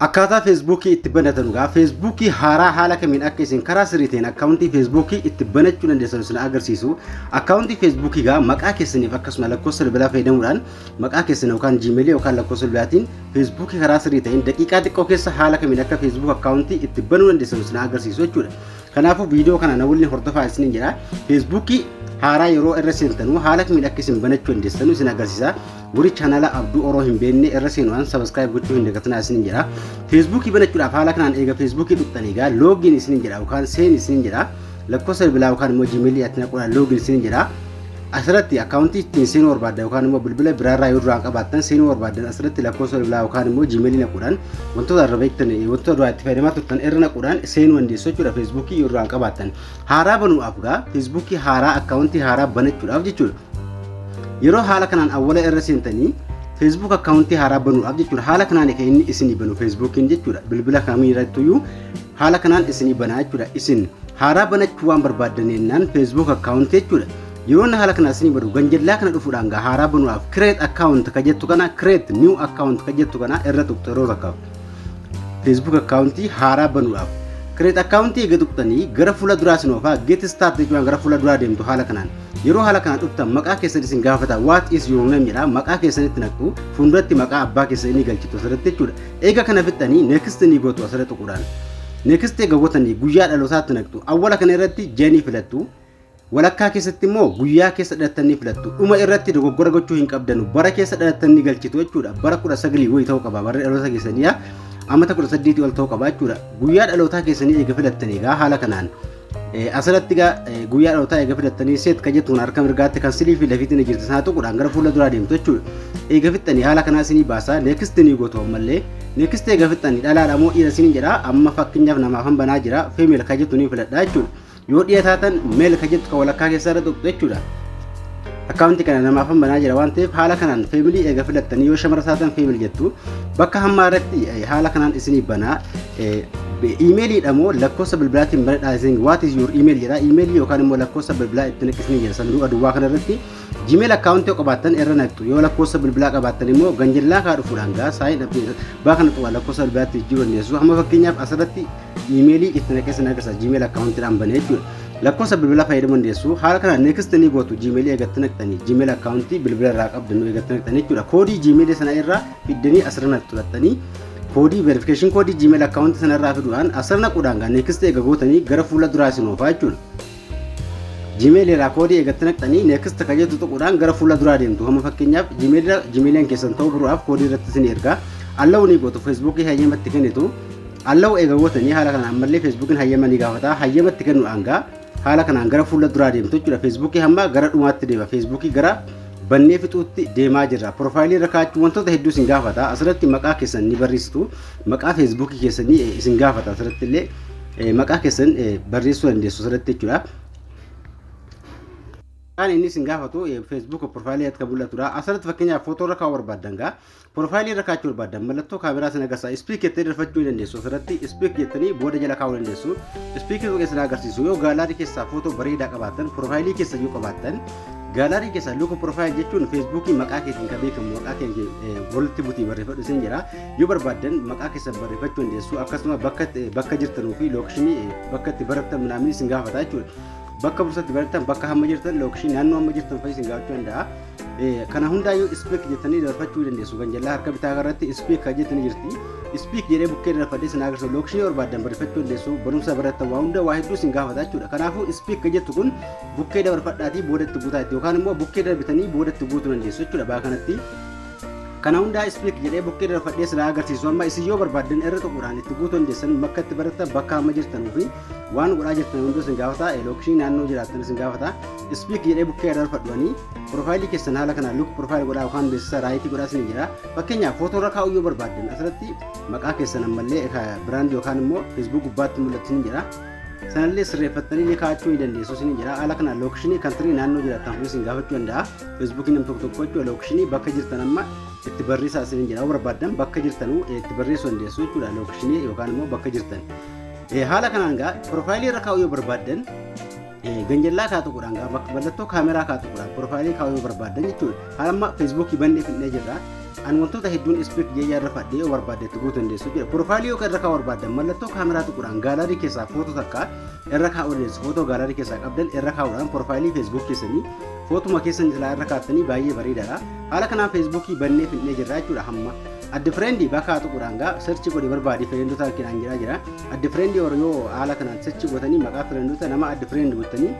Akkaataa Feesbuukii itti banatan egaa Feesbuukii haaraa haala kamiin akka isin karaa sirrii ta'een akkaawuntii Feesbuukii itti banachuu dandeessan isin agarsiisu. Akkaawuntii Feesbuukii egaa maqaa keessaniif akkasuma lakkoofsa bilbilaa fayyadamuudhaan, maqaa keessan yookaan Jiimeelii yookaan lakkoofsa bilbilaatiin Feesbuukii karaa sirrii ta'een daqiiqaa xiqqoo keessa haala kamiin akka Feesbuuk akkaawuntii itti banuu dandeessan isin agarsiisu jechuudha. Kanaafuu viidiyoo kana na waliin hordofaa isiniin jedha. Feesbuukii haaraa yeroo irra seentanuu haala kamiin akka isin banachuu dandeessan isin agarsiisa. Warri chaanala Abduu Oroo hin beekne irra seenuudhaan subscribe gochuu hin dagatinaa isiniin jedha. Feesbuukii banachuudhaaf haala kanaan eega Feesbuukii tuqxanii egaa login isiniin jedha yookaan seen isiniin jedha. Lakkoofsa bilbilaa yookaan immoo Jiimeelii atti naquudhaan login isiniin jedha. Asirratti akkaawuntii ittiin seenuu barbaaddan yookaan immoo bilbila biraarraa yoo duraan qabaattan seenuu barbaaddan, asirratti lakkoofsa bilbilaa yookaan immoo Jiimeelii naquudhaan, wantoota irra beektan, wantoota duraan itti fayyadamaa turtan irra naquudhaan seenuu dandeessu jechuudha Feesbuukii yoo duraan qabaattan. Haaraa banuudhaaf gaa Feesbuukii haaraa akkaawuntii haaraa banachuudhaaf jechuudha. Yeroo haala kanaan awwala irra seentanii Facebook akkaawuntii haaraa banuudhaaf jechuudha. Haala kanaan kan inni isinii banu Feesbuukiin jechuudha. Bilbila kamii irrattiyyuu haala kanaan isinii banaa jechuudha. Isin haaraa banachuu waan barbaaddan jennaan Facebook akkaawuntii jechuudha. Yeroo inni haala kanaan isinii banu, ganjallaa kana dhufuudhaan gaa haaraa banuudhaaf create account ka jettu kana, create new account ka jettu kana irra tuqxu yeroo takkaaf. Facebook akkaawuntii haaraa banuudhaaf. Create account eega tuqxanii gara fuula duraa isin oofaa, get start jechuudhaan gara fuula duraa deemtu haala kanaan. Yeroo haala kanaan dhuftan maqaa keessan isin gaafata, "What is your name?" jedha. Maqaa keessanitti naqxu, fuulduratti maqaa abbaa keessanii ni galchitu asirratti jechuudha. Eega kana fixxanii next ni gootu asirratti tuquudhaan. Next eega gootanii guyyaa dhalootaatti naqxu. Awwala kana irratti janii filattu. Walakkaa keessatti immoo guyyaa keessa dhalattanii filattu. Dhuma irratti dogoggora gochuu hin qabdanu. Bara keessa dhalattanii galchitu jechuudha. Bara 19 wayii ta'uu qaba. Bara dhaloota keessanii amata 18 ol ta'uu qaba jechuudha. Guyyaa dhalootaa keessanii eega filattanii egaa haala kanaan asirratti egaa guyyaa dhalootaa eega filattanii set ka jettuun harka mirgaatti kan silii fi lafiitiin jirti sana tuquudhaan gara fuula duraa deemtu jechuudha. Eega fixxanii haala kanaa isinii baasaa, next ni gootu ammallee. Next eega fixxanii dhalaadha moo dhiira isiniin jedha. Amma fakkeenyaaf namaaf banaa jira, female ka jettu ni filadha jechuudha. Yoo dhiira taatan male ka jettu kan walakkaa keessaa irra tuqxu jechuudha. Akkaawuntii kana namaaf banaa jira waan ta'eef haala kanaan female eega filattanii, yoo shamara taatan female jettu. Bakka hammaa irratti haala kanaan isinii banaa. Iimeeliidha moo lakkoofsa bilbilaatiin banadhaa isin, "What is your email?" jedha. Iimeelii yookaan immoo lakkoofsa bilbilaa itti naqisanii jira sanduuqa duwwaa kana irratti. Gmail akkaawuntii yoo qabaattan irra naqxu, yoo lakkoofsa bilbilaa qabaattan immoo ganjallaa kaa dhufuudhaan gaa sign baa kana tuqaa lakkoofsa bilbilaatti jijjiiruu dandeessu. Amma fakkeenyaaf asirratti iimeelii itti naqeessan agarsiisa, Gmail akkaawuntiidhaan banee jechuudha. Lakkoofsa bilbilaa fayyadamuu dandeessu. Haala kanaan next ni gootu Gmailii eegatti naqxanii, Gmail akkaawuntii bilbila irraa qabdan eegatti naqxanii jechuudha. Koodii Gmailii sana irraa fiddanii asirra naqxu, koodii verification koodii Gmail akkaawuntii sana irraa fiduudhaan asirra naquudhaan gaa next eega gootanii gara fuula duraa isin oofaa jechuudha. Gmail irraa koodii eegatti naqxanii next ka jettu tuquudhaan gara fuula duraa deemtu. Hamma fakkeenyaaf Gmailiin keessan ta'uu biruudhaaf koodii irratti isin ergaa. Allow ni gootu, Feesbuukii hayyamatti kennitu. Allow eega gootanii haala kanaan ammallee Feesbuukiin hayyama ni gaafata. Hayyamatti kennuudhaan gaa haala kanaan gara fuula duraa deemtu jechuudha. Feesbuukii hamma gara dhumaatti deema. Feesbuukii gara bannee fixuutti deemaa jirra. Profaayilii irra kaa'achuu wantoota hedduu isin gaafata. Asirratti maqaa keessan ni barreessitu. Maqaa Feesbuukii keessanii isin gaafata. Asirratti illee maqaa keessan barreessuu dandeessu asirratti jechuudha. Kan inni isin gaafatu Facebook profaayilii akka mul'atudha. Asirratti fakkeenyaaf footoo irra kaa'uu barbaaddan gaa profaayilii irra kaa'achuu barbaaddan mallattoo kaameraa sana agarsiisa. Speak jettanii darfachuu ni dandeessu. Asirratti speak jettanii booda jala kaa'uu dandeessu. Speak keessan agarsiisu. Yoo gallery keessaa footoo bareedaa qabaattan, profaayilii keessa yoo qabaattan, gallery keessaa look profile jechuun Feesbuukii maqaa keetiin kan beekamu maqaa kee walitti butii barreeffadhu isin jedha. Yoo barbaaddan maqaa keessan barreeffachuu dandeessu. Akkasuma bakka jirtanuu fi lookshinii bakka itti barattan minaamin isin gaafata jechuudha. Bakka bursatti barattan, bakka hamma jirtan, lookshinii naannoo hamma jirtan fa'i isin gaafachuu danda'a. Kana hundaayyuu speak jettanii dabarfachuu dandeessu. Ganjallaa harka bitaa irratti speak kan jettanii jirti. Speak jedhee bukkee dabarfadhee isin agarsiisu. Lookshinii barbaadan barreeffachuu dandeessu. Barumsa barattan waa hunda waa hedduu isin gaafata jechuudha. Kanaafuu speak kan jettu kun bukkee dabarfadhaatii boodatti guutaa yookaan immoo bukkee darbitanii boodatti guutuu dandeessu jechuudha baa kanatti. Kana hundaa speak jedhee bukkee dabarfadhee isin agarsiisu. Amma isin yoo barbaadan irra tuquudhaan itti guutuu dandeessan, bakka itti barattan, bakka amma jirtanuu fi waan godhaa jirtan hunduu isin gaafata. Lookshinii naannoo jiraattan isin gaafata. Speak jedhee bukkee dabarfadhuanii profaayilii keessan haala kanaan look profile godhaa yookaan beeksisa right godhaa isin jira. Fakkeenyaaf footoo irra kaa'uu yoo barbaaddan asirratti maqaa keessan ammallee brand yookaan immoo Facebook gubbaatti mul'atu isin jira. Sanallee sirreeffattanii ni kaa'achuu ni dandeessu isin jira. Haala kanaan lookshinii country naannoo jiraattan kun isin gaafachuu danda'a. Feesbuukiin nam tokko tokko jechuudha. Lookshinii bakka jirtan amma itti barreessaa isin jira. Yoo barbaaddan bakka jirtanuu itti barreessuu dandeessu jechuudha, lookshinii yookaan immoo bakka jirtan. Haala kanaan gaa profaayilii irra kaa'uu yoo barbaaddan ganjallaa kaa tuquudhaan gaa bakka mallattoo kaameraa kaa tuquudhaan profaayilii kaa'uu yoo barbaaddan jechuudha. Haala amma Feesbuukii bannee fidnee jirra. An wantoota hedduun skip jeeyyaa irra fadhee yoo barbaadde itti guutuu dandeessu jira. Profileii yoo irra kaa'uu barbaaddan, mallattoo kaameraa tuquudhaan gallery keessaa footoo takka irra kaa'uu dandeessu. Footoo gallery keessaa qabdan irra kaa'uudhaan profileii Facebook keessanii footuma keessan silaa irra kaa'attanii baay'ee bareedaadha. Haala kanaan Facebookii bannee fidnee jirra jechuudha hamma. Add friendii bakka tuquudhaan gaa search godhi barbaadi friendota kanaan jira jira. Add friendii yoo haala kanaan search gootanii maqaa friendota nama add friendii gootanii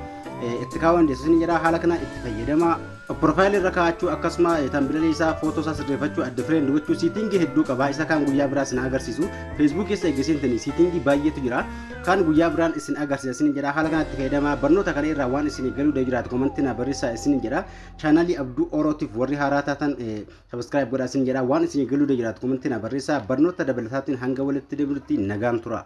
itti kaa'uu dandeessu ni jedha. Haala kanaan itti fayyadama. Profileii irra kaa'achuu, akkasuma thumbnailii isaa, footoo isaa sirreeffachuu, add friendii gochuu, settingii hedduu qaba. Isa kaan guyyaa biraa isin agarsiisu. Facebook keessa eeggatanii settingii baay'eetu jira. Kaan guyyaa biraan isin agarsiisa isin jedha. Haala kanatti fayyadama. Barnoota kana irraa waan isin galuu jiraatu commentii na barreessaa isin jedha. Channelii Abduu Orootiif warri haaraa taatan subscribe godhaa isin jedha. Waan isin galuu jiraatu commentii na barreessaa. Barnoota dabalataatiin hanga walitti deebinutti nagaan tura.